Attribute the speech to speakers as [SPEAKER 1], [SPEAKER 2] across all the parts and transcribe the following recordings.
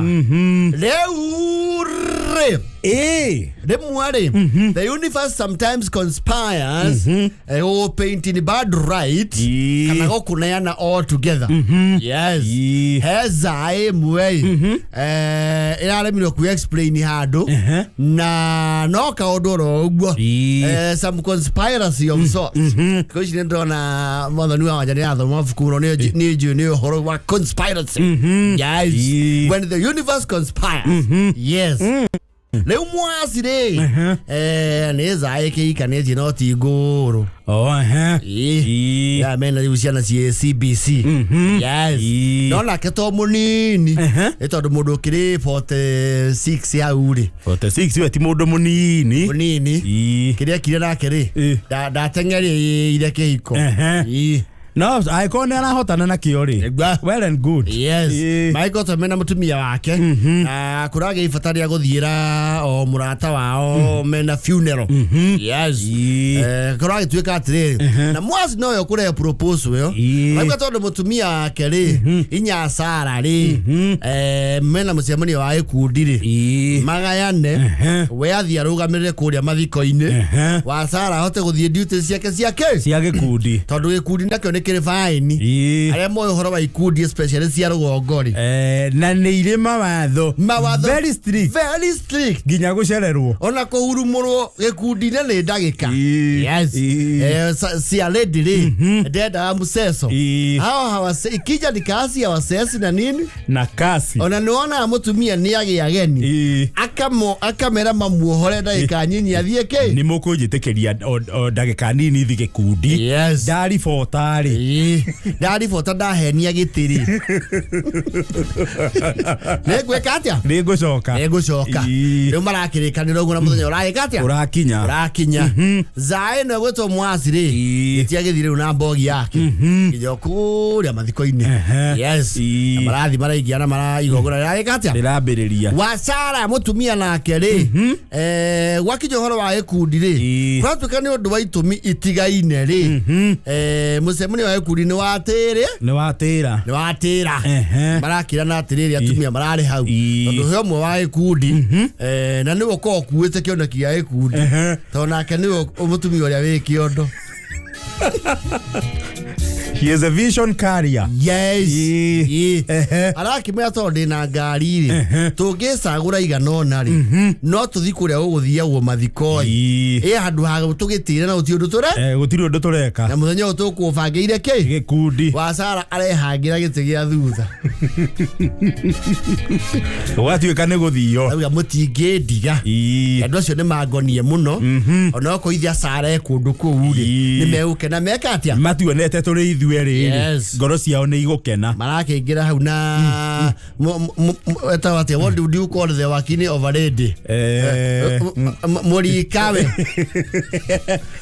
[SPEAKER 1] Rĩu rĩ,
[SPEAKER 2] Ĩĩ.
[SPEAKER 1] rĩmwe rĩ, the universe sometimes conspires gũgũpaint in bad right
[SPEAKER 2] Ĩĩ.
[SPEAKER 1] kana gũkũneana all together. Yes.
[SPEAKER 2] Ĩĩ.
[SPEAKER 1] He za ĩmwe ĩ, ĩraremirwo ku explain handũ na no kaũndũ oro ũguo.
[SPEAKER 2] Ĩĩ.
[SPEAKER 1] Some conspiracy of sorts. Thikũ ici nĩ ndĩrona mwathani wa wanja nĩ arathoma mabuku mũno, nĩ njũĩ nĩ ũhoro wa conspiracy. Yes.
[SPEAKER 2] Ĩĩ.
[SPEAKER 1] When the universe conspires. Yes. Rĩu mwasi rĩ, nĩ zaĩ kĩhikanĩtie no ti ngũrũ.
[SPEAKER 2] Oh, ehe.
[SPEAKER 1] Ĩĩ.
[SPEAKER 2] Ĩĩ.
[SPEAKER 1] Ya mena rĩu ciana ciĩ CBC. Yes.
[SPEAKER 2] Ĩĩ.
[SPEAKER 1] No nake to mũnini. Nĩ tondũ mũndũ ũkĩrĩ 46 hau rĩ.
[SPEAKER 2] 46 we ti mũndũ mũnini.
[SPEAKER 1] Mũnini.
[SPEAKER 2] Ĩĩ.
[SPEAKER 1] Kĩrĩa ekire nake rĩ,
[SPEAKER 2] Ĩĩ.
[SPEAKER 1] ndateng'ereire kĩhiko. Ĩĩ.
[SPEAKER 2] No angĩkorwo nĩ arahotana nakĩo rĩ.
[SPEAKER 1] Nĩguo.
[SPEAKER 2] Well and good.
[SPEAKER 1] Yes.
[SPEAKER 2] Ĩĩ.
[SPEAKER 1] Magĩkoretwo mena mũtumia wake na kũragĩa ibata rĩa gũthiĩra o mũrata wao mena funeral. Yes.
[SPEAKER 2] Ĩĩ.
[SPEAKER 1] Kũragĩtuĩka atĩrĩrĩ, na mwaci noyo kũrehe proposal ĩyo.
[SPEAKER 2] Ĩĩ.
[SPEAKER 1] Rauga tondũ mũtumia wake rĩ, inya Sara rĩ, mena mũcemanio wa gĩkundi rĩ,
[SPEAKER 2] Ĩĩ.
[SPEAKER 1] magayane, we athiĩ arũgamĩrĩre kũrĩa mathiko-inĩ, wa Sara ahote gũthiĩ duty ciake ciake,
[SPEAKER 2] Cia gĩkundi.
[SPEAKER 1] tondũ gĩkundi nakĩo nĩ kĩrĩ baĩni.
[SPEAKER 2] Ĩĩ.
[SPEAKER 1] Arĩa moĩ ũhoro wa ikundi, especially cia rũgongo rĩ,
[SPEAKER 2] Na nĩ irĩ mawatho.
[SPEAKER 1] Mawatho.
[SPEAKER 2] Very strict.
[SPEAKER 1] Very strict.
[SPEAKER 2] Nginya gũcererwo.
[SPEAKER 1] Ona kũhurumũrwo gĩkundi-inĩ nĩ ndagĩka.
[SPEAKER 2] Ĩĩ.
[SPEAKER 1] Yes.
[SPEAKER 2] Ĩĩ.
[SPEAKER 1] Cia lady rĩ, ndendaga mceso.
[SPEAKER 2] Ĩĩ.
[SPEAKER 1] Hao hawase, ikija ni kasi ya wasesi na nini.
[SPEAKER 2] Na kasi.
[SPEAKER 1] Ona nĩ wonaga mũtumia nĩ agĩa ageni,
[SPEAKER 2] Ĩĩ.
[SPEAKER 1] akamera mamuohore ndagĩka nyinyi athiĩ kĩ.
[SPEAKER 2] Nĩ mũkũnjĩtĩkĩria o ndagĩka nini thi gĩkundi.
[SPEAKER 1] Yes.
[SPEAKER 2] Ndaribota rĩ.
[SPEAKER 1] Ĩĩ. Ndaribota ndahenia gĩtĩ rĩ, nĩ ngwĩka atĩa?
[SPEAKER 2] Nĩ ngũcoka.
[SPEAKER 1] Nĩ ngũcoka.
[SPEAKER 2] Ĩĩ.
[SPEAKER 1] Rĩu marakĩrĩkanĩra ũguo na mũthenya ũragĩka atĩa?
[SPEAKER 2] Ũrakinya.
[SPEAKER 1] Ũrakinya. Zaĩ ĩno ĩgwĩtwo mwasi rĩ,
[SPEAKER 2] Ĩĩ.
[SPEAKER 1] ĩtiagĩthiĩ rĩu na mbogi yake nginya o kũrĩa mathiko-inĩ. Yes.
[SPEAKER 2] Ĩĩ.
[SPEAKER 1] Na marathi maraingia na mara igongona rĩragĩka atĩa?
[SPEAKER 2] Rĩrambĩrĩria.
[SPEAKER 1] Wa Sara mũtumia nake rĩ, gwakinya ũhoro wa gĩkundi rĩ,
[SPEAKER 2] Ĩĩ.
[SPEAKER 1] kũratuĩka nĩ ũndũ wa itũmi itigaine rĩ, mũcemanio wa gĩkundi nĩ watĩrĩ.
[SPEAKER 2] Nĩ watĩra.
[SPEAKER 1] Nĩ watĩra. Marakĩrana atĩrĩrĩ, atumia mararĩ hau,
[SPEAKER 2] Ĩĩ.
[SPEAKER 1] tondũ he ũmwe wa gĩkundi, na nĩwe ũkoragwo ũkuĩte kĩoneki gĩa gĩkundi, tondũ nake nĩwe mũtumia ũrĩa wĩ kĩondo.
[SPEAKER 2] He is a vision carrier.
[SPEAKER 1] Yes.
[SPEAKER 2] Ĩĩ.
[SPEAKER 1] Ĩĩ. Arakĩmwĩra tondũ ndĩna ngari rĩ, tũngĩcagũra igana ũna rĩ, no tũthi kũrĩa gũgũthiagwo mathiko-ĩ.
[SPEAKER 2] Ĩĩ.
[SPEAKER 1] Ĩ handũ ha tũgĩtĩre na gũtirĩ ũndũ tũre
[SPEAKER 2] Gũtirĩ ũndũ tũreka.
[SPEAKER 1] Na mũthenya ũyũ tũkũbangĩire kĩ?
[SPEAKER 2] Gĩkundi.
[SPEAKER 1] Wa Sara arehangĩra gĩtĩ gĩa thutha.
[SPEAKER 2] Gũgatuĩka nĩ gũthio.
[SPEAKER 1] Auga mũtingĩndiga.
[SPEAKER 2] Ĩĩ.
[SPEAKER 1] Andũ acio nĩ mangonie mũno, onokorwo ithe Sara e kũndũ kũu rĩ,
[SPEAKER 2] Ĩĩ.
[SPEAKER 1] nĩ megũkena meka atĩa?
[SPEAKER 2] Matuonete tũrĩ ithuerĩ rĩ, ngoro ciao nĩ igũkena.
[SPEAKER 1] Marakĩingĩra hau na etagwo atĩa, what do you call the wakini of a lady? Mũrikawe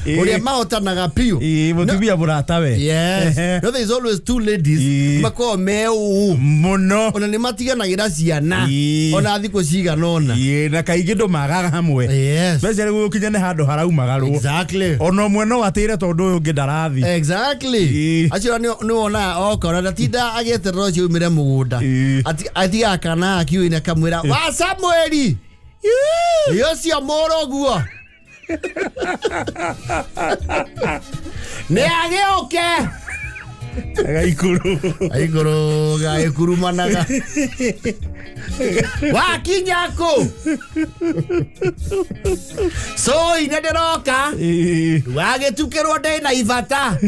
[SPEAKER 1] ũrĩa mahotanaga biũ.
[SPEAKER 2] Ĩĩ, mũtumia mũratawe.
[SPEAKER 1] Yes. No, there is always two ladies makoragwo me ũũ
[SPEAKER 2] mũno.
[SPEAKER 1] Ona nĩ matiganagĩra ciana ona thikũ cigana ũna.
[SPEAKER 2] Ĩĩ, na kaingĩ ndũmagaga hamwe. Especially gũgũkinya nĩ handũ haraumagarwo. Ona ũmwe no atĩre tondũ ũyũ ũngĩ ndarathi.
[SPEAKER 1] Exactly. Acio nĩ wonaga oka ona ndatinda agĩeterera ũcio umĩre mũgũnda. Atigaga kana akiuga akamwĩra wa Samueli ĩ ũcio mũrũguo nĩ agĩũke.
[SPEAKER 2] Agaikũrũ.
[SPEAKER 1] Aikũrũga ĩkurumanaga wakinya kũ cũi nĩ ndĩroka wagĩtukĩrwo ndĩ na ibata.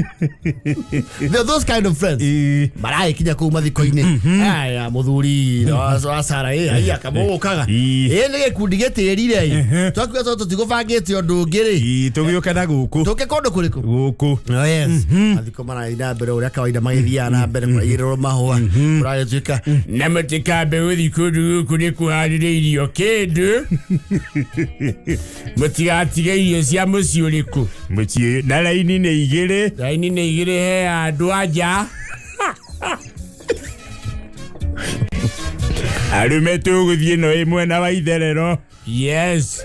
[SPEAKER 1] They're those kind of friends. Maragĩkinya kũu mathiko-inĩ aya, mũthuri wa Sara ĩ aiya kamũgũkaga ĩ nĩ gĩkundi gĩtĩrire ĩ twakiuga tondũ tũtigũbangĩte ũndũ ũngĩ rĩ.
[SPEAKER 2] Tũgĩũke na gũkũ.
[SPEAKER 1] Tũke kũndũ kũrĩkũ?
[SPEAKER 2] Gũkũ.
[SPEAKER 1] Oh, yes. Mathiko marathiĩ na mbere ũrĩa kawaida magĩthiaga na mbere, kũraigĩrĩrwo mahũa, kũragĩtuĩka
[SPEAKER 3] Na mũtikambe gũthiĩ kũndũ gũkũ nĩ kũharĩrĩirio kĩndũ, mũtigatige irio cia mũciĩ ũrĩkũ.
[SPEAKER 2] Mũciĩ na raini nĩ igĩrĩ.
[SPEAKER 3] Raini nĩ igĩrĩ, he andũ anja.
[SPEAKER 2] Arũme tũgũthiĩ no ĩ mwena wa itherero.
[SPEAKER 3] Yes,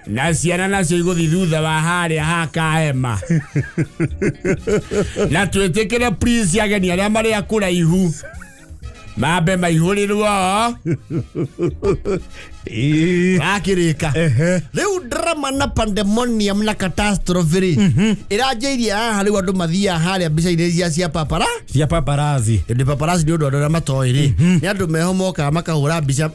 [SPEAKER 3] na ciana nacio igũthiĩ thutha wa harĩa hakahema, na twĩtĩkĩre please ageni arĩa marĩ a kũraihu. Mambe maihũrĩrwo. Rakĩrĩka. Rĩu drama na pandemonium na catastrophe rĩ ĩranjĩirie haha. Rĩu andũ mathiaga harĩa mbica-inĩ cia papara.
[SPEAKER 2] Cia paparazzi.
[SPEAKER 1] Ĩndĩ paparazzi nĩ ũndũ andũ arĩa matoĩ rĩ, nĩ andũ meho mokaga makahũra mbica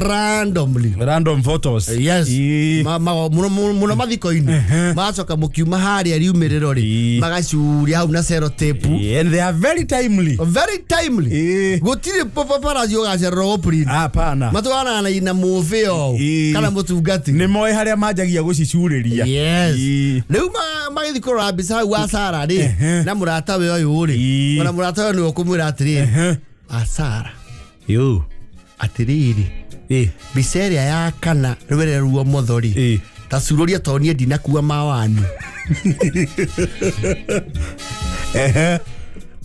[SPEAKER 1] randomly.
[SPEAKER 2] Random photos.
[SPEAKER 1] Yes. Mũno mũno mathiko-inĩ, magacoka mũkiuma harĩa riumĩrĩro rĩ, magacuria hau na sellotape.
[SPEAKER 2] And they are very timely.
[SPEAKER 1] Very timely. Gũtirĩ paparazzi ũgacererwo gũprint.
[SPEAKER 2] Hapana.
[SPEAKER 1] Matwaranaga na ina mũbĩ o kana mũtungati.
[SPEAKER 2] Nĩ moĩ harĩa manjagia gũcicurĩria.
[SPEAKER 1] Yes. Rĩu magĩthiĩ kũrora mbica hau wa Sara rĩ, na mũrata we ũyũ rĩ, ona mũrata we nĩwe ũkũmwĩra atĩrĩrĩ, Asara,
[SPEAKER 2] Yo.
[SPEAKER 1] atĩrĩrĩ, mbica ĩrĩa ya kana rwere ruo motho rĩ, ta cururia tondũ niĩ ndinakua mawani.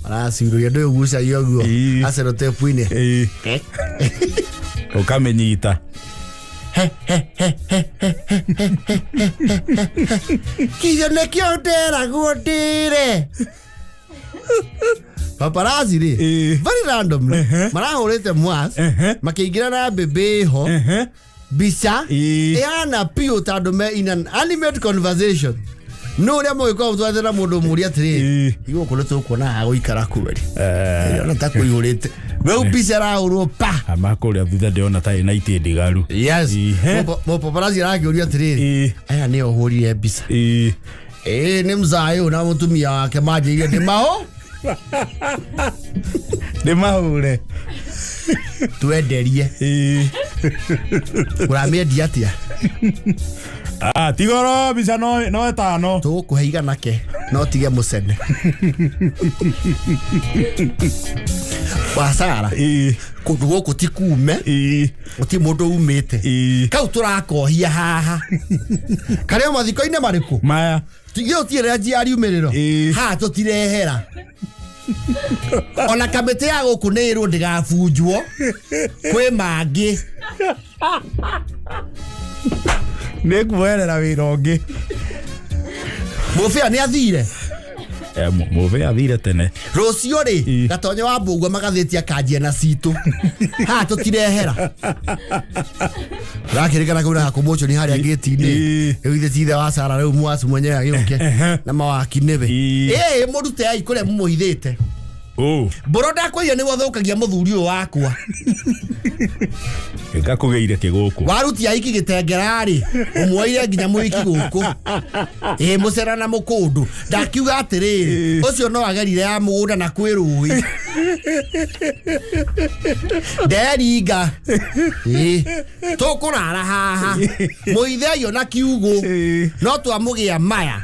[SPEAKER 1] Aracururia ndũĩ ũgucagia ũguo acellotape-inĩ.
[SPEAKER 2] Ũkamĩnyita.
[SPEAKER 1] Kinya nĩkĩo nderagwo ndĩre paparazzi rĩ, very randomly marahũrĩte mwas makĩingĩra na mbĩmbĩ ho mbica ĩhana piũ ta andũ me in an animate conversation. No ũrĩa mũgĩkorwo mũtwarĩte na mũndũ mũria atĩrĩrĩ, igũkũ nĩ tũkuona haha gũikara kweri ona ta kũihũrĩte rĩu mbica ĩrahũrwo pa.
[SPEAKER 2] Ama kũrĩa thutha ndĩrona tarĩ na itĩ ndigaru.
[SPEAKER 1] Yes. Mũpaparazzi arakĩũria atĩrĩrĩ, aya nĩo hũrire mbica? Ĩĩ, nĩ mzayũ na mũtumia wake manjĩire ndĩ maho.
[SPEAKER 2] Nĩ mahũre.
[SPEAKER 1] Twenderie. Ũramĩendia atĩa?
[SPEAKER 2] Ah, tigoro mbica no ĩtano.
[SPEAKER 1] Tũgũkũhe igana ke no tige mũcene wasara. Kũndũ gũkũ ti kume. Gũtirĩ mũndũ umĩte. Kau tũrakohia haha karĩa mathiko-inĩ marĩkũ?
[SPEAKER 2] Maya.
[SPEAKER 1] Tige ũtirĩ njia riumĩrĩro. Haha tũtirehera ona kamĩtĩ ya gũkũ nĩ ĩrwo ndĩgabunjwo kwĩ mangĩ.
[SPEAKER 2] Nĩ kuoerera wĩra ũngĩ.
[SPEAKER 1] Mũbĩa nĩ athire.
[SPEAKER 2] Mũbĩa athire tene.
[SPEAKER 1] Rũciũ rĩ, gatonyo wa mbũguo magathĩti akanjia na citũ haha tũtirehera rakĩrĩkana kau na kũmũconi harĩa ngĩti-inĩ. Rĩu ithe ti ithe wa Sara, rĩu mwacu mwenyewe agĩũke na mawaki nĩwe. Ĩĩ, mũrute ai kũrĩa mũmũhithĩte. Mbũro ndakwĩire nĩwe ũthũkagia mũthuri ũyũ wakwa.
[SPEAKER 2] Gakũgĩire kĩgũkũ.
[SPEAKER 1] Warutia aiki gĩtengera-rĩ, ũmuoire nginya mũhiki gũkũ ĩ mũcera na mũkũndũ. Ndakiuga atĩrĩrĩ, ũcio no agerire ya mũgũnda na kwĩ rũĩ nderinga. Ĩ tũkũrara haha mũitheio na kiugũ no twamũgĩa maya.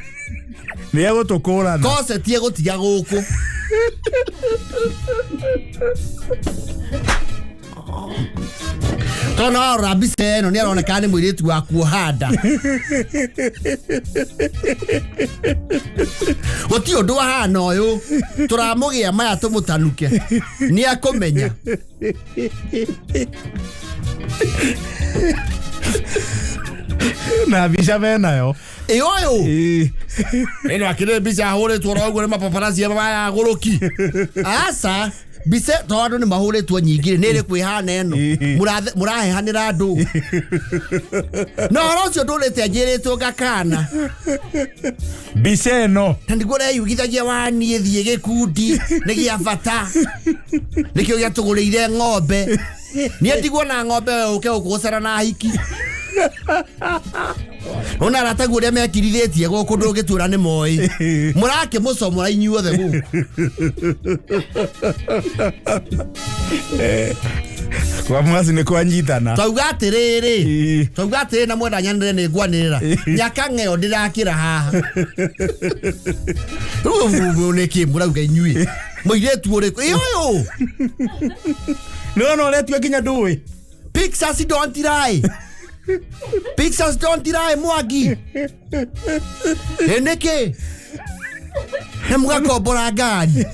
[SPEAKER 2] Nĩ egũtũkũrana.
[SPEAKER 1] Kocetie gũtiga gũkũ tondũ warora mbica ĩno nĩ aroneka nĩ mũirĩtu wa kuoha nda. Gũtirĩ ũndũ wahana ũyũ tũramũgĩa maya tũmũtanuke nĩ akũmenya.
[SPEAKER 2] Na mbica menayo.
[SPEAKER 1] Ĩ ũyũ ĩno akĩrĩ mbica ahũrĩtwo oro ũguo nĩ mapaparazzi maya agũrũki? Aca, mbica tondũ andũ nĩ mahũrĩtwo nyingĩ nĩ ĩrĩkũ ĩhana ĩno? Mũrahehanĩra andũ na ũhoro ũcio ndũrĩte njĩrĩtwo ngakana.
[SPEAKER 2] Mbica ĩno.
[SPEAKER 1] Na nĩguo ũreyugithagia waniĩ thiĩ gĩkundi nĩ gĩa bata nĩkĩo gĩatũgũrĩire ng'ombe. Niĩ ndigwo na ng'ombe we ũke gũkũ gũcera na hiki ona arataguo ũrĩa mekirithĩtie gũkũ ndũngĩtura nĩ moĩ mũrakĩmũcomora inyuothe gũkũ.
[SPEAKER 2] Kwa mwasi nĩ kwanyitana.
[SPEAKER 1] Twauga atĩrĩrĩ, twauga atĩrĩrĩ na mwenda nyanĩrĩre nĩ ngwanĩrĩra nyaka ng'eo ndĩrakĩra haha. Rĩu nĩkĩ mũrauga inyuĩ mũirĩtu ũrĩkũ ĩ ũyũ?
[SPEAKER 2] Nĩ wona ũretua nginya ndũĩ.
[SPEAKER 1] Pictures don't lie. Pictures don't lie, Mwangi. Ĩ nĩkĩ na mũgakombora ngari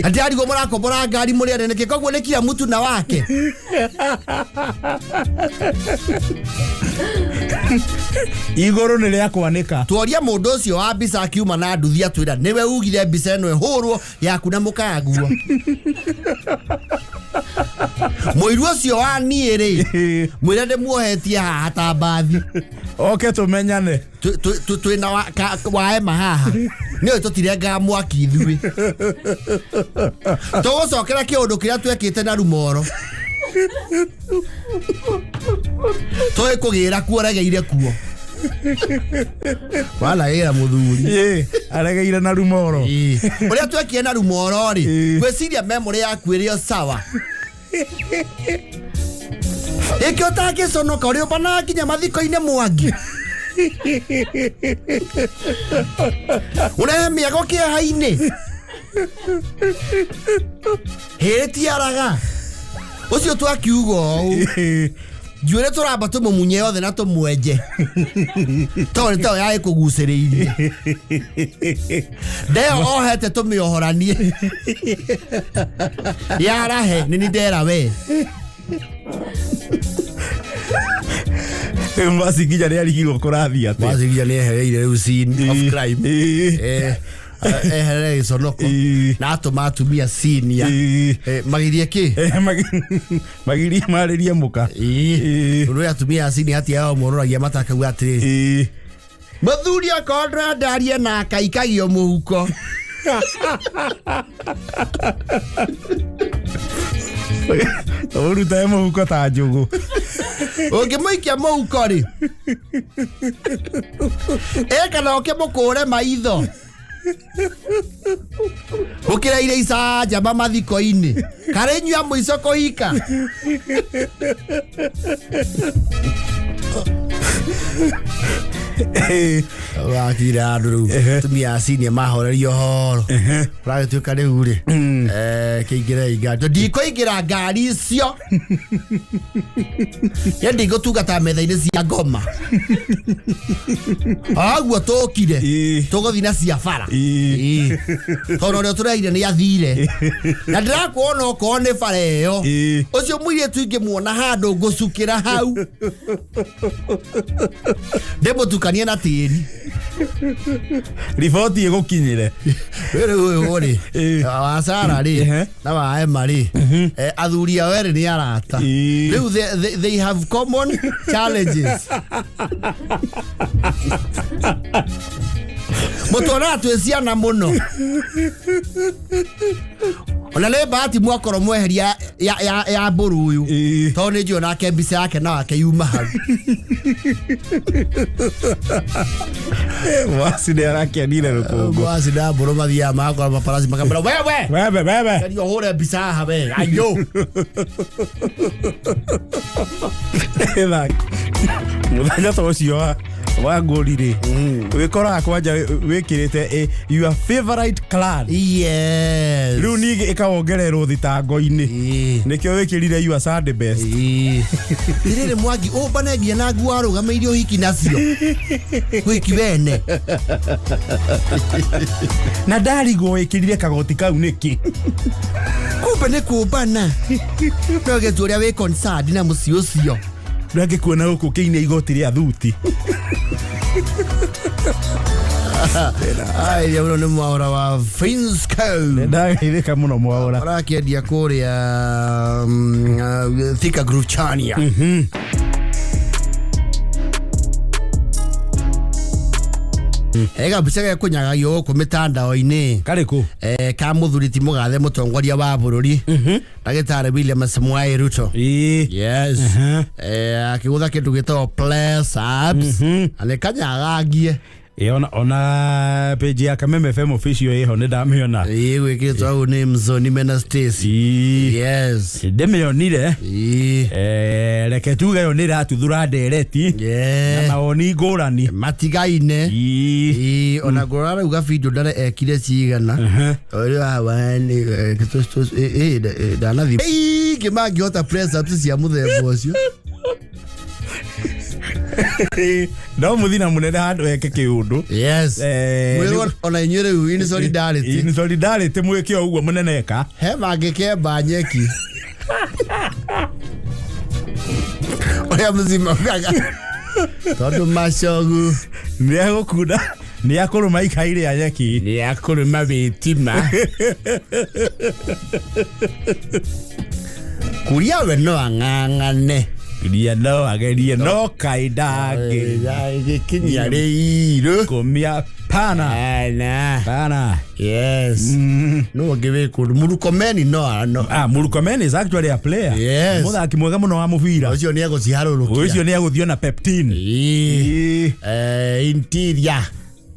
[SPEAKER 1] atĩ arigwo mũrakombora ngari mũrĩ ene nĩkĩ? Koguo nĩ kila mtu na wake.
[SPEAKER 2] Igũrũ nĩ rĩa kwanĩka.
[SPEAKER 1] Tuoria mũndũ ũcio wa mbica akiuma na nduthi atwĩra nĩwe ugire mbica ĩno ĩhũrwo yaku na mũkaguo. Mũiru ũcio wa niĩ rĩ, mwĩre ndĩmuohetie haha ta mbathi.
[SPEAKER 2] Oke tũmenyane.
[SPEAKER 1] Twĩna waema haha nĩũĩ tũtirengaga mwaki ithuĩ. Tũgũcokera kĩũndũ kĩrĩa twekĩte na rumoro. Tũĩ kũgĩra kuo regeire kuo. Wanagĩra mũthuri.
[SPEAKER 2] Ĩ, aregeire na rumoro.
[SPEAKER 1] Ũrĩa twekire na rumoro rĩ, ngwĩciria memory yaku ĩrĩ o sawa. Ĩkĩ ũtangĩconoka ũrĩ ũmbanaga nginya mathiko-inĩ mwangi. Ũrehe mĩago kĩeha-inĩ. Hĩrĩ tiaraga. Ũcio twakiuga ũũ. Njuĩrĩ tũramba tũmũmunye yothe na tũmwenje. Tondũ nĩ tayo yarĩ kũgucĩrĩirie. Ndeyo ohete tũmĩohoranie. Yarahe nĩ ni ndera we.
[SPEAKER 2] Rĩu Macinginya nĩ arigirwo kũrathiĩ atĩa.
[SPEAKER 1] Macinginya nĩ ehereire rĩu scene of crime. Eherere gĩconoko. Na atũma atumia senior. Magirie kĩ?
[SPEAKER 2] Magirie marĩrie mũka.
[SPEAKER 1] Tondũ atumia a senior hatiao mororagia matakauga atĩrĩrĩ. Mũthuri okorwo ndũrandarie na akaikagio mũhuko.
[SPEAKER 2] Ũrutae mũhuko ta njũgũ.
[SPEAKER 1] Ũngĩmũikia mũhuko rĩ, ĩ kana ũkĩmũkũre maitho. Mũkĩraire icanjama mathiko-inĩ. Karĩ inyuĩ a mũico kũhika. Wakire andũ rĩu atumia a senior mahorerio horo. Ũragĩtuĩka rĩu rĩ, kĩingĩrei ngari. Ndikũingĩra ngari icio. Niĩ ndigũtungata metha-inĩ cia ngoma. Ũguo tũkire, tũgũthiĩ na cia bara. Tondũ ũrĩa tũreire nĩ athire. Na ndĩrakuona okorwo nĩ bara ĩyo. Ũcio mũirĩtu ingĩmuona handũ ngũcukĩra hau. Ndĩmũtukanie na tĩri.
[SPEAKER 2] Riboti ĩgũkinyĩre.
[SPEAKER 1] Rĩu ũyũ rĩ, wa Sara rĩ, na wa Emma rĩ, athuri ao erĩ nĩ arata. Rĩu they have common challenges. Mũtuonaga twĩ ciana mũno. Ona nĩ bahati mwakorwo mweheria ya mbũrũ ũyũ. Tondũ nĩ njũĩ onake mbica yake na wake yuma hau.
[SPEAKER 2] Mwasi nĩ arakenire rũkũngũ.
[SPEAKER 1] Mwasi na mbũrũ mathiaga magakora maparaci makamwĩra, wewe!
[SPEAKER 2] Wewe, wewe!
[SPEAKER 1] Geria ũhũre mbica haha we, aiyũ!
[SPEAKER 2] Mũthenya ta ũcio wa ngũri rĩ, wĩkoraga kwanja wĩkĩrĩte your favorite clan.
[SPEAKER 1] Yes.
[SPEAKER 2] Rĩu ningĩ ĩkawongererwo thitango-inĩ. Nĩkĩo wĩkĩrire your Sunday best.
[SPEAKER 1] Rĩrĩ Mwangi, ũmbane nginya na nguo arũgamĩire ũhiki nacio. Ũhiki wene.
[SPEAKER 2] Na ndarigwo wĩkĩrire kagoti kau nĩkĩ?
[SPEAKER 1] Kumbe nĩ kũmbana. No gĩtu ũrĩa wĩ concerned na mũciĩ ũcio.
[SPEAKER 2] Ndangĩkuona gũkũ kĩinia igoti rĩa thuti.
[SPEAKER 1] Ai, mũno nĩ mwaũra wa Finsco.
[SPEAKER 2] Ndageithĩka mũno mwaũra.
[SPEAKER 1] Ũrakĩendia kũrĩa Thika Group Chania. Ega mbica ge kũnyagagio gũkũ mĩtandao-inĩ.
[SPEAKER 2] Karĩ kũ?
[SPEAKER 1] Ka mũthuri ti mũgathe mũtongoria wa bũrũri. Ndagĩtarĩ William Samoei Ruto. Yes. Akĩgũtha kĩndũ gĩtagwo Press Apps. Na nĩ kanyagagie.
[SPEAKER 2] Ona page ya Kameme FM official ĩho nĩ ndamĩona.
[SPEAKER 1] Gwĩkĩtwo hau nĩ Mzoni mena Stacy. Yes.
[SPEAKER 2] Ndĩmĩonire. Reke tuge ĩyo nĩ ĩratuthũra ndereti. Na mawoni ngũrani.
[SPEAKER 1] Matigaine. Ona ngũrora rĩu gabindo ndare ekire cigana. Ũrĩa ndanathi. Ingĩ mangĩhota press ups cia mũthemba ũcio.
[SPEAKER 2] No muthina munene handu eke kiundu.
[SPEAKER 1] Yes. Mwirwo ona inyuĩ rĩu in solidarity.
[SPEAKER 2] In solidarity mwĩke o ũguo munene eka.
[SPEAKER 1] He mangĩkemba nyeki. Ũrĩa mũcima ugaga. Tondũ macogu
[SPEAKER 2] Nĩ egũkunda, nĩ akũrũma ikai rĩa nyeki.
[SPEAKER 1] Nĩ akũrũma wĩtima. Kuria we no ang'ang'ane.
[SPEAKER 2] Ria no agerie no kaĩ ndangĩ.
[SPEAKER 1] Gĩkinyia rĩirũ.
[SPEAKER 2] Kũmia pana.
[SPEAKER 1] Ana.
[SPEAKER 2] Pana.
[SPEAKER 1] Yes. No ũngĩ wĩ kũndũ Mũrukomeni no no.
[SPEAKER 2] Ah, Murkomen is actually a player.
[SPEAKER 1] Yes.
[SPEAKER 2] Mũthaki mwega mũno wa mũbira.
[SPEAKER 1] Ũcio nĩ egũciharũrũkia.
[SPEAKER 2] Ũcio nĩ egũthiĩ na peptin.
[SPEAKER 1] Ĩĩ.
[SPEAKER 2] Ĩĩ.
[SPEAKER 1] Interior.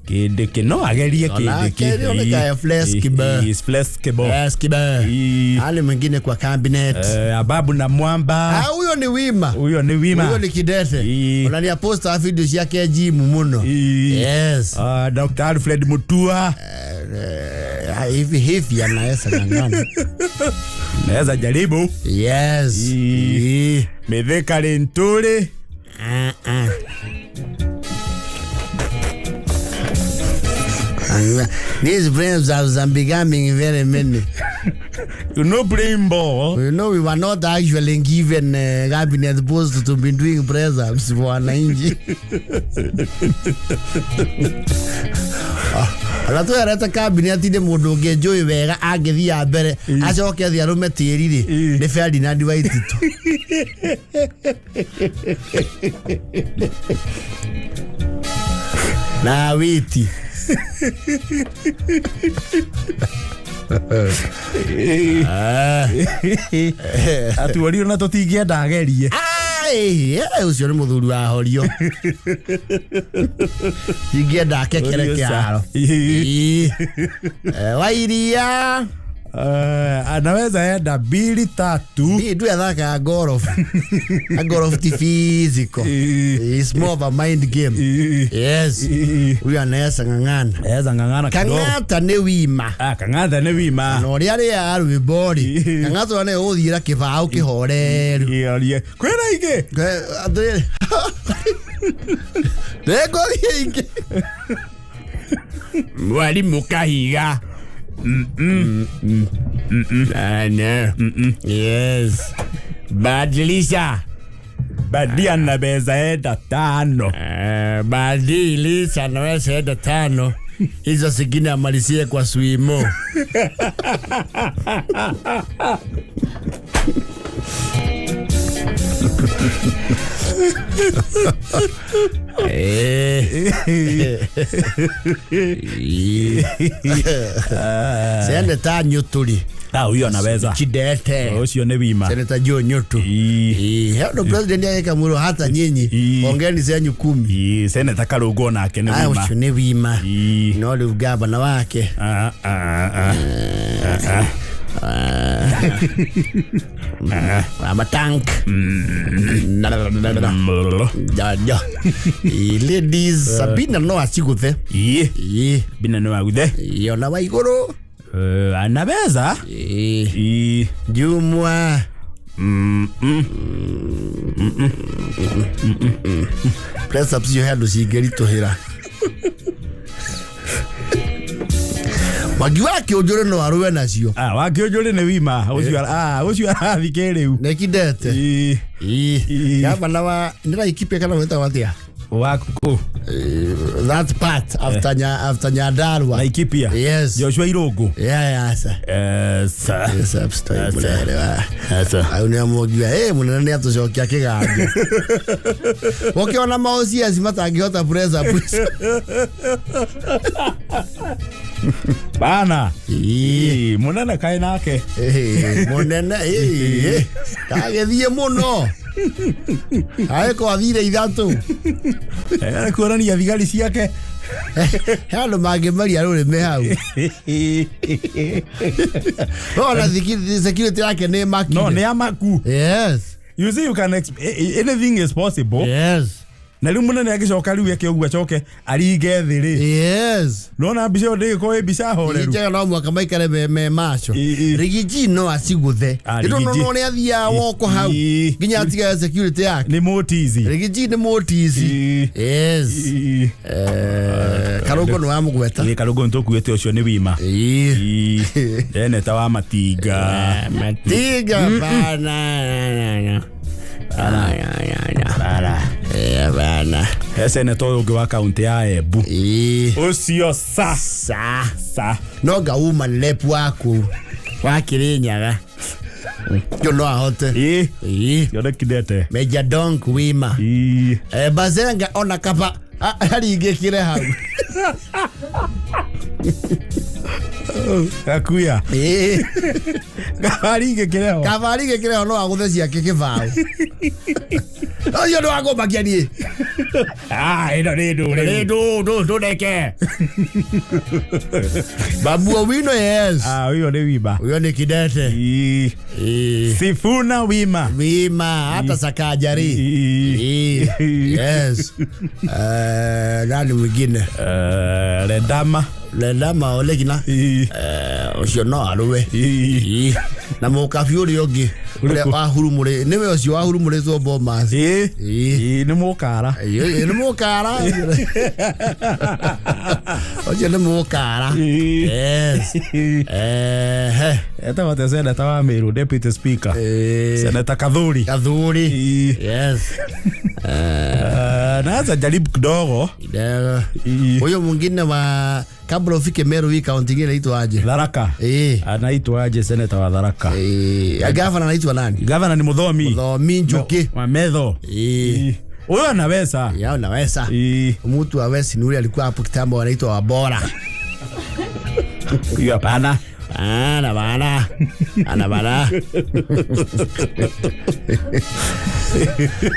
[SPEAKER 2] Kĩndĩkĩ no agerie
[SPEAKER 1] Onake
[SPEAKER 2] kĩndĩkĩ.
[SPEAKER 1] nĩoneka e flexible.
[SPEAKER 2] Is flexible.
[SPEAKER 1] Flexible.
[SPEAKER 2] Ĩĩ.
[SPEAKER 1] Ali mwingine kwa cabinet.
[SPEAKER 2] Ababu na Mwamba.
[SPEAKER 1] Ah, huyo ni wima.
[SPEAKER 2] Huyo ni wima.
[SPEAKER 1] Huyo ni kidete.
[SPEAKER 2] Ĩĩ.
[SPEAKER 1] Ona ni aposta video ciake jimu muno.
[SPEAKER 2] Ĩĩ.
[SPEAKER 1] Yes.
[SPEAKER 2] Ah, Dr. Alfred Mutua.
[SPEAKER 1] Hivi hivi anaweza ng'ang'ana.
[SPEAKER 2] Naweza jaribu.
[SPEAKER 1] Yes.
[SPEAKER 2] Ĩĩ.
[SPEAKER 1] Ĩĩ.
[SPEAKER 2] Mithika Linturi.
[SPEAKER 1] Ah, ah. These brains are becoming very many.
[SPEAKER 2] You know playing ball.
[SPEAKER 1] You know, we were not actually given cabinet post to be doing press ups for wananchi. Ona twerete cabinet nĩ mũndũ ũngĩ njũĩ wega angĩthiĩ mbere acoke athiĩ arũme tĩri rĩ
[SPEAKER 2] Ĩĩ.
[SPEAKER 1] nĩ Ferdinand Waititu. Na Witi.
[SPEAKER 2] Atuorio na tũtingĩenda agerie.
[SPEAKER 1] Ai, ũcio nĩ mũthuri wa horio. Ingĩenda akekere kĩharo.
[SPEAKER 2] Ĩĩ.
[SPEAKER 1] Ĩĩ. Wairia.
[SPEAKER 2] Anaweza enda mbili tatu.
[SPEAKER 1] Ndu athakaga golf. A golf ti physical.
[SPEAKER 2] Ĩĩ.
[SPEAKER 1] It's more of a mind game.
[SPEAKER 2] Ĩĩ.
[SPEAKER 1] Yes.
[SPEAKER 2] Ĩĩ.
[SPEAKER 1] Huyu anaweza ng'ang'ana.
[SPEAKER 2] Eza ng'ang'ana kidogo.
[SPEAKER 1] Kang'ata nĩ wima.
[SPEAKER 2] Ah, Kang'ata nĩ wima.
[SPEAKER 1] Na ũrĩa arĩaga rwĩmbo rĩ,
[SPEAKER 2] Ĩĩ.
[SPEAKER 1] Kang'ata ũrĩa nĩwe ũgũthiĩra kĩbaũ kĩhoreru.
[SPEAKER 2] Ĩĩ, kwĩna ingĩ.
[SPEAKER 1] Atĩrĩrĩ. Nĩngũthiĩ ingĩ. Mwalimu Kahiga. Yes. Badilisha.
[SPEAKER 2] Badia anaweza enda tano.
[SPEAKER 1] Badilisha anaweza enda tano. Hizo zingine amalizie kwa swimo. Seneta Nyuturi.
[SPEAKER 2] Ah, huyo anaweza.
[SPEAKER 1] Kidete.
[SPEAKER 2] Ũcio nĩ wima.
[SPEAKER 1] Seneta Joe Nyutu.
[SPEAKER 2] Ĩĩ.
[SPEAKER 1] Ĩĩ, ndo president yake kamuro hata nyinyi
[SPEAKER 2] Ĩĩ.
[SPEAKER 1] ongeni zenyu 10.
[SPEAKER 2] Ĩĩ, Seneta Karũngũ nake nĩ
[SPEAKER 1] Ah,
[SPEAKER 2] wima.
[SPEAKER 1] ũcio nĩ wima.
[SPEAKER 2] Ĩĩ.
[SPEAKER 1] No rĩu gavana wake.
[SPEAKER 2] Ah, ah, ah.
[SPEAKER 1] Amatank. Ja. Ladies Sabina no aciguthe.
[SPEAKER 2] Ĩĩ.
[SPEAKER 1] Ĩĩ.
[SPEAKER 2] Bina nĩ waguthe.
[SPEAKER 1] Ĩĩ, ona wa igũrũ.
[SPEAKER 2] Anaweza.
[SPEAKER 1] Ĩĩ.
[SPEAKER 2] Ĩĩ.
[SPEAKER 1] Jumwa. Press ups cio he andũ cingĩritũhĩra. Mwangi wa Kĩũnjũrĩ no arũe nacio.
[SPEAKER 2] Ah, wa Kĩũnjũrĩ nĩ wima. Ũcio ah, ũcio arathi kĩrĩu.
[SPEAKER 1] Nĩkindete.
[SPEAKER 2] Ĩĩ.
[SPEAKER 1] Ĩĩ.
[SPEAKER 2] Ĩĩ.
[SPEAKER 1] Gavana wa nĩ Laikipia kana wĩtagwo atĩa?
[SPEAKER 2] Wa kũ?
[SPEAKER 1] That part after nya after Nyandarua.
[SPEAKER 2] Laikipia.
[SPEAKER 1] Yes.
[SPEAKER 2] Joshua Irũngũ.
[SPEAKER 1] Yeah, yeah, sir.
[SPEAKER 2] Yes.
[SPEAKER 1] Yes, upstairs mũnene wa.
[SPEAKER 2] Asa.
[SPEAKER 1] Au nĩ amũngiuga, "Eh, mũnene nĩ atũcokia kĩganjo." Ũkĩona ma OCS matangĩhota press up.
[SPEAKER 2] Bana.
[SPEAKER 1] Ĩĩ.
[SPEAKER 2] Ĩĩ, mũnene kaĩ nake.
[SPEAKER 1] Ĩĩ, mũnene ĩĩ, ndagĩthiĩ mũno. Agĩkorwo athire ithatũ.
[SPEAKER 2] Kuonania thigari ciake.
[SPEAKER 1] He andũ mangĩmeria rũrĩmĩ hau. Ona security yake nĩ
[SPEAKER 2] No,
[SPEAKER 1] makire.
[SPEAKER 2] nĩ amaku.
[SPEAKER 1] Yes.
[SPEAKER 2] You see, you can anything is possible.
[SPEAKER 1] Yes.
[SPEAKER 2] Na rĩu mũnene agĩcoka rĩu eke ũguo acoke aringe thĩ rĩ.
[SPEAKER 1] Yes.
[SPEAKER 2] Nona mbica ĩyo ndĩgĩkorwo ĩ mbica horeru.
[SPEAKER 1] Njega no mwaka maikare me macho.
[SPEAKER 2] Ĩ, ĩ.
[SPEAKER 1] Rigiji no acigũthe.
[SPEAKER 2] Ah,
[SPEAKER 1] Nĩ
[SPEAKER 2] Rigiji.
[SPEAKER 1] no ũrĩa athiaga woko hau.
[SPEAKER 2] Ĩ.
[SPEAKER 1] Nginya atigage security yake.
[SPEAKER 2] Nĩ mũtizi.
[SPEAKER 1] Rigiji nĩ mũtici.
[SPEAKER 2] Ĩ.
[SPEAKER 1] Yes.
[SPEAKER 2] Ĩ.
[SPEAKER 1] Karũngũ nĩ wamũgweta.
[SPEAKER 2] Ĩ, Karũngũ nĩtũkuĩte ũcio nĩ wima.
[SPEAKER 1] Ĩ.
[SPEAKER 2] Ĩ. Seneta wa Matinga. He senator ũyũ ũngĩ wa kaunti ya Embu.
[SPEAKER 1] Ĩĩ.
[SPEAKER 2] Ũcio sa
[SPEAKER 1] Sa.
[SPEAKER 2] Sa.
[SPEAKER 1] No ngauma lep waku wa Kirinyaga yo no ahote.
[SPEAKER 2] Ĩĩ.
[SPEAKER 1] Ĩĩ.
[SPEAKER 2] Yone Kidete.
[SPEAKER 1] Major Donk Wima.
[SPEAKER 2] Ĩĩ.
[SPEAKER 1] Eh, Bazenga ona kaba aringĩkire hau.
[SPEAKER 2] Gakuya.
[SPEAKER 1] Ĩĩ.
[SPEAKER 2] Karingĩkĩre ho.
[SPEAKER 1] Kaba aringĩkire ho no agũthe ciake kĩbaũ ũcio nĩ wakũmakia niĩ.
[SPEAKER 2] Ah, ĩno nĩ ndũrĩrĩ.
[SPEAKER 1] Ndũndeke Babu Owino, yes.
[SPEAKER 2] Ah, huyo nĩ Wima.
[SPEAKER 1] Huyo ni Kidete.
[SPEAKER 2] Ĩĩ.
[SPEAKER 1] Ĩĩ.
[SPEAKER 2] Sifuna Wima.
[SPEAKER 1] Wima hata Sakajari.
[SPEAKER 2] Ĩĩ.
[SPEAKER 1] Ĩĩ. Yes. Eh, nani mwingine?
[SPEAKER 2] Eh, Ledama.
[SPEAKER 1] Lendama Olegina.
[SPEAKER 2] Ĩĩ.
[SPEAKER 1] Eh, ũcio no arũe.
[SPEAKER 2] Ĩĩ.
[SPEAKER 1] Ĩĩ. Na mũkabi ũrĩa ũngĩ ũrĩa
[SPEAKER 2] Ũrĩkũ?
[SPEAKER 1] wahurumũrĩ nĩwe ũcio wahurumũrĩtwo Bomas.
[SPEAKER 2] Ĩĩ.
[SPEAKER 1] Ĩĩ.
[SPEAKER 2] Ĩĩ, nĩ mũkara.
[SPEAKER 1] Ĩĩ, nĩ mũkara ũcio nĩ mũkara.
[SPEAKER 2] Ĩĩ.
[SPEAKER 1] Yes. Ehe.
[SPEAKER 2] Etagwo atĩa seneta wa Meru, deputy speaker?
[SPEAKER 1] Ĩĩ.
[SPEAKER 2] Seneta Kathuri.
[SPEAKER 1] Kathuri.
[SPEAKER 2] Ĩĩ.
[SPEAKER 1] Yes.
[SPEAKER 2] Eh, naweza jaribu kidogo.
[SPEAKER 1] Kidogo.
[SPEAKER 2] Ĩĩ.
[SPEAKER 1] Huyo mwingine wa kabla ufike Meru hii kaunti ingine inaitwa aje?
[SPEAKER 2] Tharaka.
[SPEAKER 1] Ĩĩ.
[SPEAKER 2] Anaitwa aje seneta wa Tharaka?
[SPEAKER 1] Ĩĩ. Gavana anaitwa nani?
[SPEAKER 2] Gavana ni Muthomi.
[SPEAKER 1] Muthomi Njuki.
[SPEAKER 2] Wa Metho.
[SPEAKER 1] Ĩĩ.
[SPEAKER 2] Huyo anaweza.
[SPEAKER 1] Ya unaweza.
[SPEAKER 2] Ĩĩ.
[SPEAKER 1] Mtu wa West ni ule alikuwa hapo kitambo anaitwa Wabora.
[SPEAKER 2] Hiyo hapana.
[SPEAKER 1] Bana bana. Ana bana.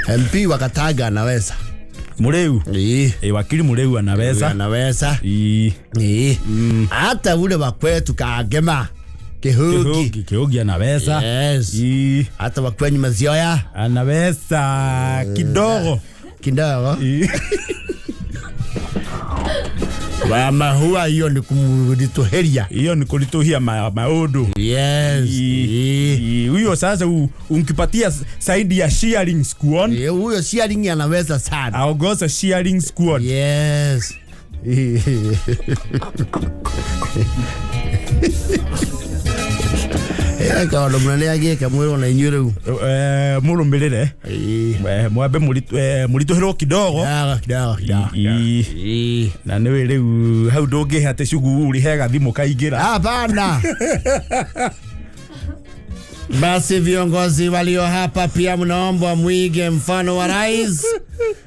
[SPEAKER 1] MP wa Kataga anaweza.
[SPEAKER 2] Mureu.
[SPEAKER 1] Ĩĩ.
[SPEAKER 2] Ĩ, wakili Mureu anaweza.
[SPEAKER 1] Anaweza.
[SPEAKER 2] Ĩĩ.
[SPEAKER 1] Ĩĩ. Hata ule wa kwetu Kagema. Kihugi.
[SPEAKER 2] Kĩhũgi, Kĩhũgi anaweza.
[SPEAKER 1] Yes.
[SPEAKER 2] Ĩĩ.
[SPEAKER 1] Hata wa kwenyu Mazioya
[SPEAKER 2] Anaweza kidogo.
[SPEAKER 1] kidogo.
[SPEAKER 2] Ĩĩ.
[SPEAKER 1] Wa mahua hiyo ni kumruditoheria.
[SPEAKER 2] Hiyo ni kulituhia maundu.
[SPEAKER 1] Yes. Ĩĩ.
[SPEAKER 2] Ĩĩ, huyo sasa unkipatia saidi ya shearing squad.
[SPEAKER 1] Ĩĩ, huyo sharing anaweza sana.
[SPEAKER 2] Aongoza shearing squad.
[SPEAKER 1] Yes. Eh, kaũndũ mũnene agĩka mwĩrwo na inyuĩ rĩu.
[SPEAKER 2] Eh, mũrũmĩrĩre.
[SPEAKER 1] Ĩĩ.
[SPEAKER 2] Eh, mwambe mũritũhĩrwo kidogo.
[SPEAKER 1] Kidogo, kidogo, kidogo.
[SPEAKER 2] Ĩĩ.
[SPEAKER 1] Ĩĩ.
[SPEAKER 2] Na nĩwĩ rĩu hau ndũngĩhe atĩ cuguri he gathimũ kaingĩra.
[SPEAKER 1] Hapana. Basi viongozi walio hapa pia mnaombwa mwige mfano wa rais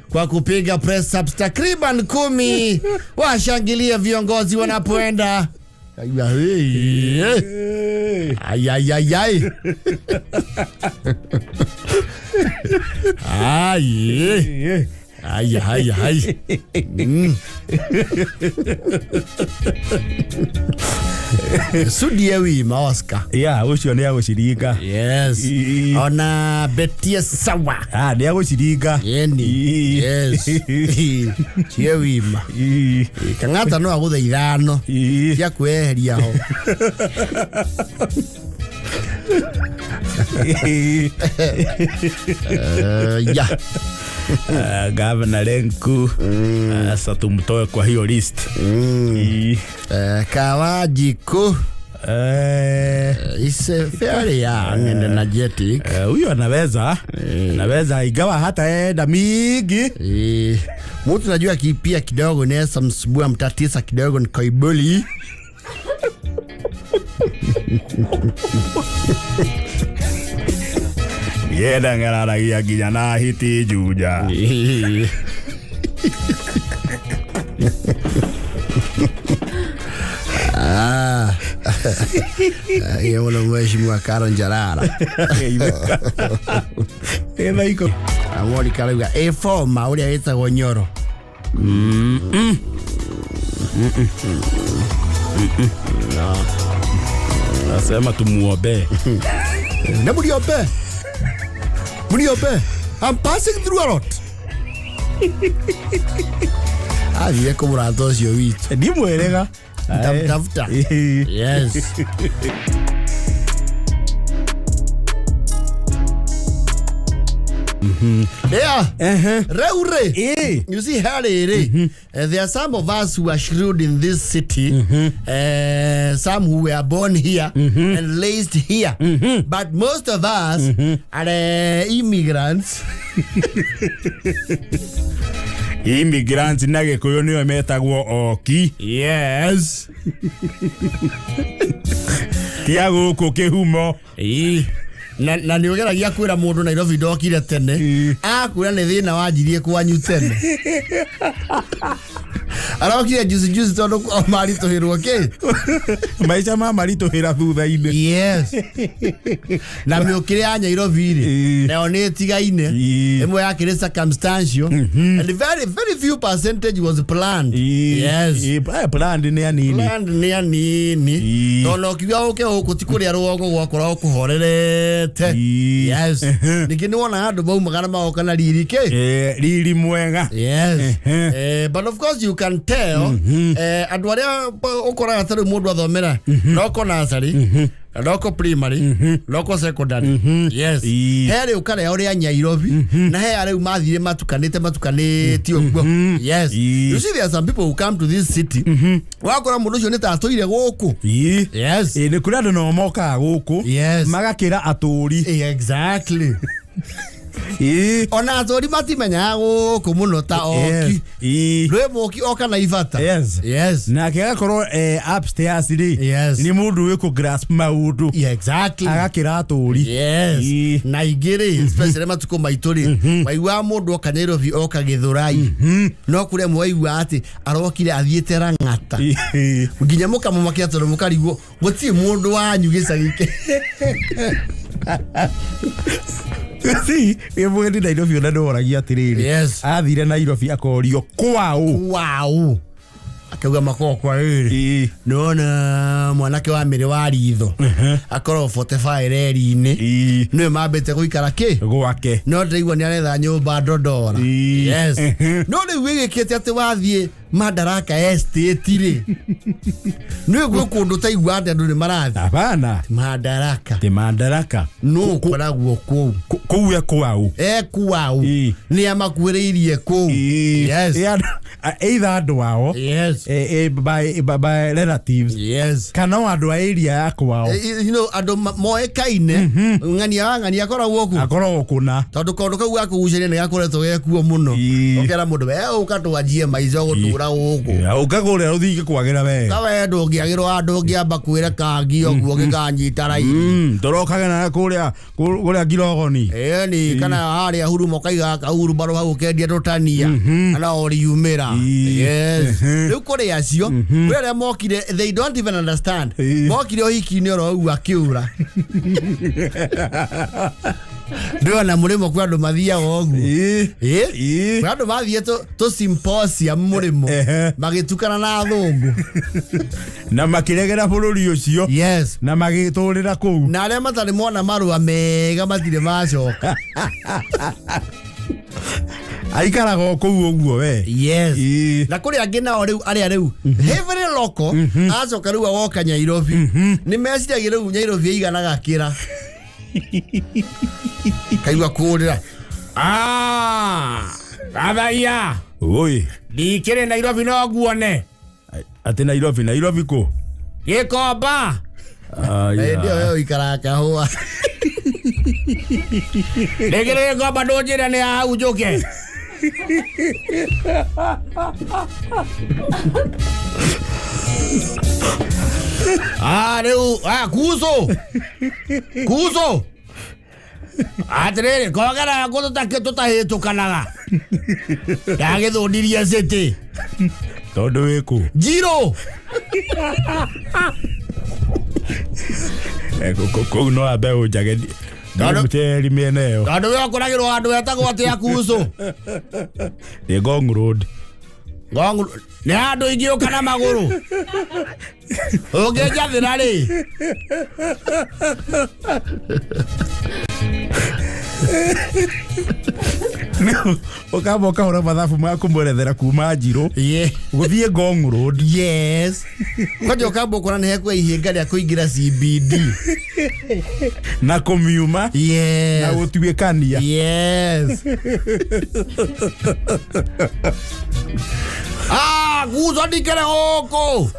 [SPEAKER 1] kwa kupiga press ups takriban 10. Washangilie viongozi wanapoenda. Ai, ai, ai, ai. Ai. Ai, ai, ai. Sudie Wima Oscar.
[SPEAKER 2] Yeah, ũcio nĩ agũciringa.
[SPEAKER 1] Yes.
[SPEAKER 2] Ĩĩ.
[SPEAKER 1] Ona Betie Sawa.
[SPEAKER 2] Ah, nĩ agũciringa.
[SPEAKER 1] Yeni.
[SPEAKER 2] Ĩĩ.
[SPEAKER 1] Yes. Tie Wima.
[SPEAKER 2] Ĩĩ.
[SPEAKER 1] Kang'ata no agũthe 5
[SPEAKER 2] Ĩĩ.
[SPEAKER 1] cia kwĩyeheria ho.
[SPEAKER 2] Ĩĩ.
[SPEAKER 1] Eh, ya.
[SPEAKER 2] Ah, Governor Lenku. Sasa tumtoe kwa hiyo list. Ĩĩ.
[SPEAKER 1] Eh, Kawanjiku.
[SPEAKER 2] Eh,
[SPEAKER 1] Is fairly young and energetic.
[SPEAKER 2] eh, huyo anaweza. Anaweza ingawa hata enda mingi.
[SPEAKER 1] Eh, mtu najua kipia kidogo inaweza msubua mtatisa kidogo ni Koibuli.
[SPEAKER 2] Yenda ngararagia nginya na hiti Juja.
[SPEAKER 1] Ah. Yeye ule mheshimiwa Karo Njarara.
[SPEAKER 2] Ĩtha iko.
[SPEAKER 1] Amori karauga ĩ former ũrĩa wĩtagwo Nyoro.
[SPEAKER 2] Nasema tumuombe.
[SPEAKER 1] Na mũniombe. Mũniombe. I'm passing through a lot. Athire kũ mũrata ũcio witũ.
[SPEAKER 2] Ndimwĩrĩga.
[SPEAKER 1] Ndamtafuta. Yes. Yeah. Rĩu rĩ.
[SPEAKER 2] Ĩĩ.
[SPEAKER 1] You see, Harry, there are some of us who are shrewd in this city, some who were born here and raised here, but most of us are immigrants.
[SPEAKER 2] Immigrants na gĩkũyũ nĩo metagwo oki.
[SPEAKER 1] Yes.
[SPEAKER 2] Tia gũkũ kĩhumo.
[SPEAKER 1] Ii. Na nä å geragia kwä ra må ndå Nairobi ndokire tene.
[SPEAKER 2] Ii.
[SPEAKER 1] Akwä ra nä thä na wanjirie kwanyu tene, arokire juzi juzi tondå kwao maritå hä rwo kä.
[SPEAKER 2] Maica ma maritũhĩra thutha-inĩ.
[SPEAKER 1] Yes, na mä å kä re ya Nairobi rä
[SPEAKER 2] Ii.
[SPEAKER 1] nayo nä ĩtigaine.
[SPEAKER 2] Ii.
[SPEAKER 1] Ĩmwe yakĩrĩ circumstantial and very very few percentage was planned. Yes.
[SPEAKER 2] Ii, planned nĩ anini.
[SPEAKER 1] Planned nĩ anini.
[SPEAKER 2] Ii.
[SPEAKER 1] Tondũ ũkiuga ũke gũkũ ti kũrĩa rũgongo gwakoragwo kũhorerete.
[SPEAKER 2] Ii.
[SPEAKER 1] Yes, ningĩ nĩ wonaga andũ maumaga na magoka na riri kĩ.
[SPEAKER 2] Riri mwega.
[SPEAKER 1] Yes.
[SPEAKER 2] Ehe.
[SPEAKER 1] But of course you can tell andũ arĩa ũkoraga ta rĩu mũndũ athomera roko nursery, roko primary, roko secondary. Yes.
[SPEAKER 2] Ii.
[SPEAKER 1] He rĩu karĩa ũrĩa Nyairobi na he arĩa rĩu mathire matukanĩte matukanĩte ũguo. Yes.
[SPEAKER 2] Ii.
[SPEAKER 1] You see, there are some people who come to this city, wakora mũndũ ũcio nĩ ta atũire gũkũ.
[SPEAKER 2] Ii.
[SPEAKER 1] Yes.
[SPEAKER 2] Ĩ, nĩ kũrĩ andũ nao mokaga gũkũ
[SPEAKER 1] Yes.
[SPEAKER 2] magakĩra atũri.
[SPEAKER 1] Exactly.
[SPEAKER 2] Ii.
[SPEAKER 1] Ona atũri matimenyaga gũkũ mũno ta
[SPEAKER 2] Yes.
[SPEAKER 1] oki.
[SPEAKER 2] Ii.
[SPEAKER 1] Rwĩ mũki oka na ibata.
[SPEAKER 2] Yes.
[SPEAKER 1] Yes.
[SPEAKER 2] Nake agakorwo upstairs rĩ
[SPEAKER 1] Yes.
[SPEAKER 2] nĩ mũndũ wĩ kũ grasp maũndũ.
[SPEAKER 1] Yeah, exactly.
[SPEAKER 2] Agakĩra atũri.
[SPEAKER 1] Yes.
[SPEAKER 2] Ii.
[SPEAKER 1] Na ingĩ rĩ, especially matukũ maitũ rĩ, waiguaga mũndũ oka Nairobi oka Gĩthũrai, no kũrĩa mwaigua atĩ arokire athiĩte Rang'ata.
[SPEAKER 2] Ii.
[SPEAKER 1] Nginya mũkamũmakia tondũ mũkarigwo gũtirĩ mũndũ wanyu gĩcagi kĩ.
[SPEAKER 2] Si, wĩ mũgeni Nairobi ona nĩworagia atĩrĩrĩ.
[SPEAKER 1] Yes.
[SPEAKER 2] Athire Nairobi akorio kwaũ.
[SPEAKER 1] Wow, akauga makoragwo kwa rĩrĩ.
[SPEAKER 2] Ii.
[SPEAKER 1] Nĩwona mwanake wa mĩrĩ wa ritho akoragwo 45 reri-inĩ.
[SPEAKER 2] Ii.
[SPEAKER 1] Nĩwe mambĩte gũikara kĩ.
[SPEAKER 2] Gwake.
[SPEAKER 1] No ndĩraigua nĩ aretha nyũmba Ndondora.
[SPEAKER 2] Ii.
[SPEAKER 1] Yes.
[SPEAKER 2] Ehe.
[SPEAKER 1] No rĩu wĩgĩkĩte atĩ wathiĩ Madaraka Estate rĩ, nĩ gwĩ kũndũ taigua atĩ andũ nĩ marathiĩ
[SPEAKER 2] Hapana.
[SPEAKER 1] Madaraka.
[SPEAKER 2] Ti Madaraka.
[SPEAKER 1] Nũ ũkoragwo kũu?
[SPEAKER 2] Kũu e kwaũ.
[SPEAKER 1] Ekuau.
[SPEAKER 2] Ii.
[SPEAKER 1] Nĩ amakuĩrĩirie kũu. Yes.
[SPEAKER 2] Either andũ ao
[SPEAKER 1] Yes.
[SPEAKER 2] by relatives
[SPEAKER 1] Yes.
[SPEAKER 2] kana o andũ a area ya kwao.
[SPEAKER 1] Andũ moĩkaine ng'ania wa ng'ania akoragwo kũ.
[SPEAKER 2] Akoragwo kũna.
[SPEAKER 1] Tondũ kaũndũ kau ga kũgucĩrĩria nĩ gakoretwo gekuo mũno.
[SPEAKER 2] Ii.
[SPEAKER 1] Ũkera mũndũ we ũka twanjie maica gũtũra gũkũ.
[SPEAKER 2] Ũkagũrĩra ũthiĩ kwagĩra we.
[SPEAKER 1] Kawe ndũngĩagĩrwo handũ ũngĩamba kwĩra kangi ũguo gĩkanyita raini.
[SPEAKER 2] Tũrokaga na kũrĩa kũrĩa Ngirogoni.
[SPEAKER 1] Ĩni kana harĩa huruma ũkaiga kahurumbarũ hau ũkendia tũtania kana ũriumĩra.
[SPEAKER 2] Ii.
[SPEAKER 1] Yes.
[SPEAKER 2] Ehe.
[SPEAKER 1] Rĩu kũrĩ acio, kũrĩ arĩa mokire, they don't even understand.
[SPEAKER 2] Ii.
[SPEAKER 1] Mokire ũhiki-inĩ oro ũguo akĩũra. Ndĩrona mũrĩmo kwĩ andũ mathiaga ũguo.
[SPEAKER 2] Ii.
[SPEAKER 1] Ĩ?
[SPEAKER 2] Ii.
[SPEAKER 1] Kwĩ andũ mathiĩ tũ symposium mũrĩmo
[SPEAKER 2] Ehe.
[SPEAKER 1] magĩtukana na athũngũ.
[SPEAKER 2] Na makĩregera bũrũri ũcio.
[SPEAKER 1] Yes.
[SPEAKER 2] Na magĩtũrĩra kũu.
[SPEAKER 1] Na arĩa matarĩ mona marũa mega matirĩ macoka.
[SPEAKER 2] Aikaraga o kũu ũguo we.
[SPEAKER 1] Yes.
[SPEAKER 2] Ii.
[SPEAKER 1] Na kũrĩ angĩ nao rĩu arĩa rĩu heavily local acoka rĩu agoka Nyairobi, nĩ meciragia rĩu Nyairobi ĩiganaga kĩra kaigua kũrĩra Gathaiya.
[SPEAKER 2] Oi.
[SPEAKER 1] Ndikĩrĩ Nairobi no nguone.
[SPEAKER 2] Atĩ Nairobi, Nairobi kũ?
[SPEAKER 1] Gĩkomba.
[SPEAKER 2] Aya.
[SPEAKER 1] Hĩndĩ ĩyo we ũikaraga kahũa. Ndĩkĩrĩ Gĩkomba, ndũnjĩre nĩ hau njũke. Ah, rĩu kuzo kuzo atĩrĩrĩ kogera kũ tũtahĩtũkanaga ndagĩthũndirie city.
[SPEAKER 2] Tondũ wĩ kũ?
[SPEAKER 1] Njirũ.
[SPEAKER 2] Kũu no ambe ũnjage.
[SPEAKER 1] Tondũ-
[SPEAKER 2] Mũteri mĩena ĩyo.
[SPEAKER 1] Tondũ we ũkoragĩrwo handũ hetagwo atĩa kuzo?
[SPEAKER 2] Nĩ Ngong Road.
[SPEAKER 1] Ngong nĩ handũ ingĩũka na magũrũ ũngĩnjathĩra rĩ.
[SPEAKER 2] Ũkamba ũkahũra mathabu ma kũmwerethera kuma Njirũ
[SPEAKER 1] Yeah.
[SPEAKER 2] gũthiĩ Ngong Road.
[SPEAKER 1] Yes, kwanja ũkamba ũkora nĩ hekwa ihĩnga rĩa kũingĩra CBD.
[SPEAKER 2] Na kũmiuma na
[SPEAKER 1] Yes.
[SPEAKER 2] gũtuĩkania.
[SPEAKER 1] Yes. Ah, guzo ndikĩrĩ gũkũ.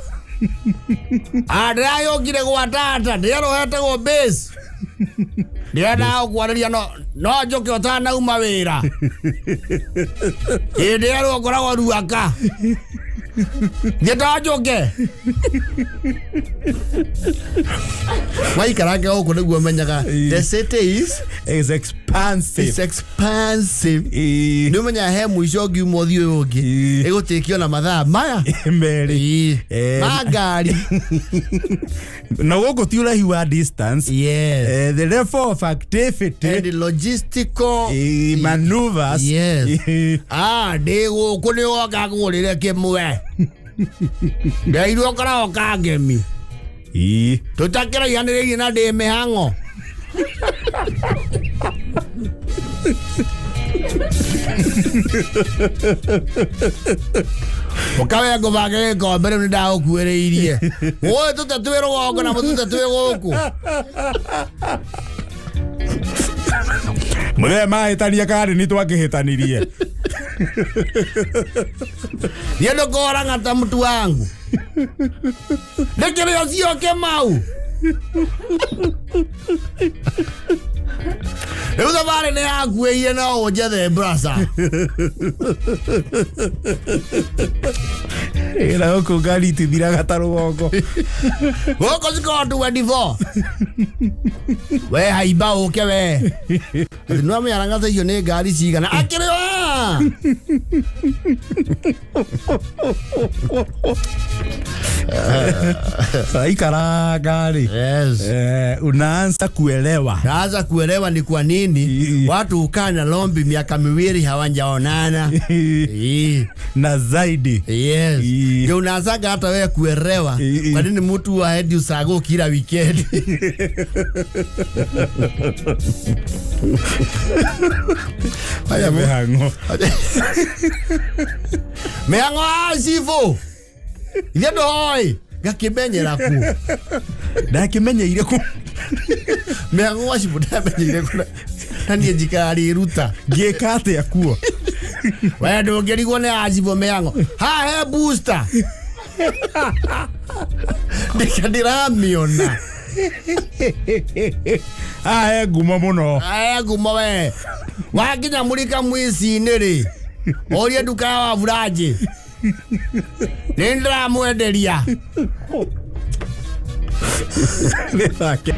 [SPEAKER 1] Ah, ndĩragĩũkire gwa tata ndĩrerwo hetagwo base. Ndĩrendaga gũkwarĩria no njũke ũtanauma wĩra. Hĩndĩ ĩyo rĩu ũkoragwo ruaka. Thiĩ to njũke. Waikaranga gũkũ nĩguo ũmenyaga the city
[SPEAKER 2] is expansive.
[SPEAKER 1] Is expansive.
[SPEAKER 2] Ĩĩ.
[SPEAKER 1] Nĩ ũmenyaga he mũico ũngiuma ũthiĩ ũyũ ũngĩ
[SPEAKER 2] Ĩĩ.
[SPEAKER 1] ĩgũtĩkio na mathaa maya
[SPEAKER 2] Merĩ.
[SPEAKER 1] Ĩĩ.
[SPEAKER 2] Eh.
[SPEAKER 1] Ma ngari.
[SPEAKER 2] Na gũkũ ti ũraihu wa distance.
[SPEAKER 1] Yes.
[SPEAKER 2] The level of activity.
[SPEAKER 1] And logistical
[SPEAKER 2] Maneuvers.
[SPEAKER 1] Yes.
[SPEAKER 2] Ĩĩ.
[SPEAKER 1] Ah, ndĩ gũkũ nĩ woka ngũgũrĩre kĩmwe. Ndeirwo ũkoragwo kangemi.
[SPEAKER 2] Ĩĩ.
[SPEAKER 1] Tũtakĩraihanĩrĩirie na ndĩ mĩhang'o. Ũkawe ngũbange gĩkombe rĩu nĩ ndagũkuĩrĩirie. Ũĩ tũte twĩ rũgongo na mũtute twĩ gũkũ.
[SPEAKER 2] Mũthenya mahĩtania kandi nĩ twakĩhĩtanirie.
[SPEAKER 1] Niĩ ndũkora ng'ata mtu wangu. Ndĩkĩrĩ ũcio Kĩmau. Rĩu thabarĩ nĩ yakuĩire no ũnjethe brasa.
[SPEAKER 2] Na gũkũ ngari itithiraga ta rũgongo.
[SPEAKER 1] Gũkũ cikoragwo 24. We haimba ũke we. Atĩ nĩwamenya ng'ata icio nĩ ngari cigana. Akĩrĩ wa.
[SPEAKER 2] Waikaranga rĩ.
[SPEAKER 1] Yes.
[SPEAKER 2] Unaanza kuelewa.
[SPEAKER 1] Naanza kuelewa ni kwa nini watu hukaa na lombi miaka miwili hawajaonana. Ii.
[SPEAKER 2] Na zaidi.
[SPEAKER 1] Yes.
[SPEAKER 2] Ii.
[SPEAKER 1] Ndio unaanzaga hata wewe kuelewa
[SPEAKER 2] Ii.
[SPEAKER 1] kwa nini mtu haendi usago kila weekend. Haya,
[SPEAKER 2] Mĩhang'o.
[SPEAKER 1] Mĩhang'o ya cibũ. Ithe ndũĩ ngakimenyera ku.
[SPEAKER 2] Ndakĩmenyeire kũ.
[SPEAKER 1] Mĩhang'o wa cibũ ndamenyeire ku. Na niĩ njikara rĩruta.
[SPEAKER 2] Ngĩka atĩa kuo?
[SPEAKER 1] We ndũngĩrigwo nĩ acibũ mĩhang'o. Haha he booster. Ndika ndĩramĩona.
[SPEAKER 2] Haha he ngumo mũno.
[SPEAKER 1] Aya ngumo we. Wakinya mũrika mwici-inĩ rĩ, ũrie nduka ya Waburanjĩ. Nĩ ndĩramwenderia.
[SPEAKER 2] Nĩ thake.